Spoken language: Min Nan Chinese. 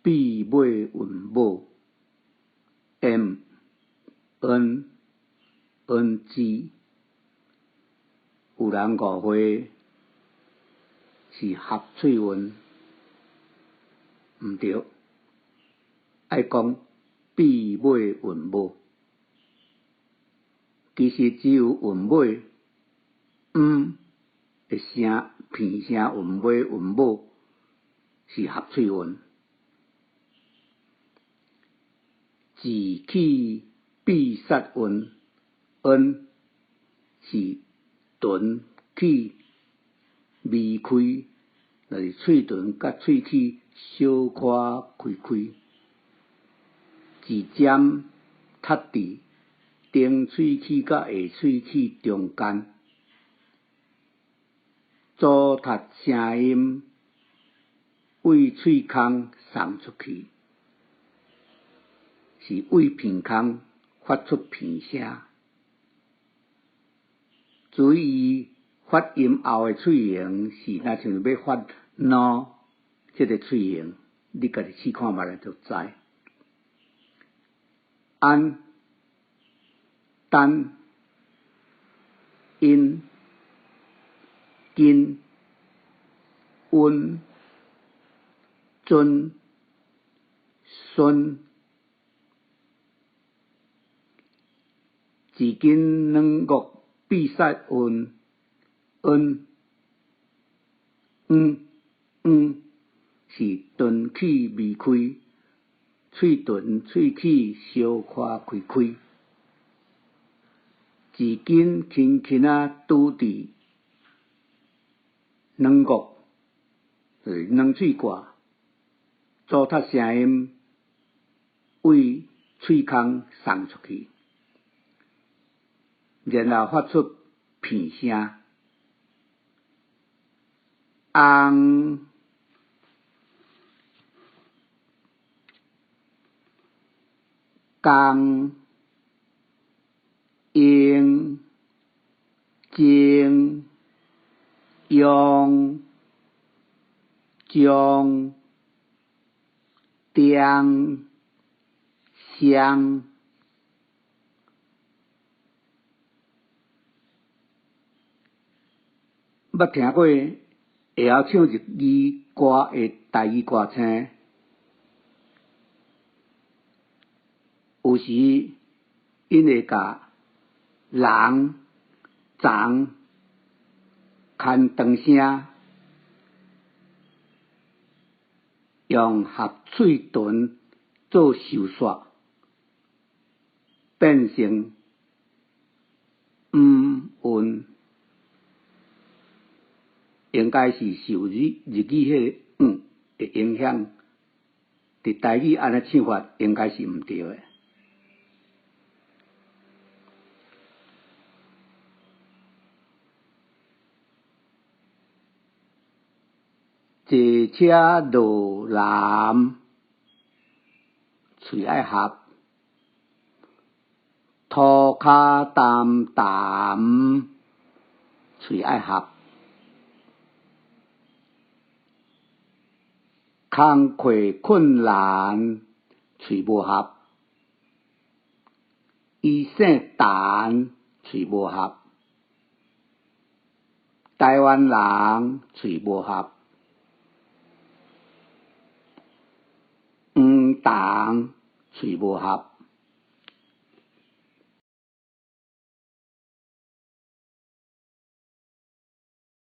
閉尾韻母 m n n g，有人誤會是合喙韻，毋對，愛講閉尾韻母。其實只有韻尾 m 的聲平聲韻尾韻母是合喙韻。字齒閉塞韻 n 是唇齒微開，就是喙唇佮喙齒小可開開，舌尖貼佇頂喙齒佮下喙齒中間，阻塞聲音對喙空送出去，是對鼻空發出鼻聲。注意發音後的喙型是若像欲發 n 這个喙型，你家己試看覓就知。安、單、因、金、溫、尊、孫。舌根軟腭閉塞韻 n、嗯、嗯是唇齒微開，喙唇喙齒小可開開，舌根輕輕仔拄佇軟腭，就是軟喙蓋，阻塞聲音對喙空送出去，然後發出鼻聲。紅、工、用、精、用、將、中、雙。捌聽過會曉唱日語歌的台語歌星，有時𪜶會共人、叢牽長聲，用合喙唇做收煞，變成毋韻。應該是受日語彼個嗯的影響，佇台語按呢唱法應該是毋對的。坐車落南，喙愛合，塗跤澹澹，喙愛合。工課困難，喙無合；伊姓陳，喙無合；台灣人，喙無合；黃銅，喙無合。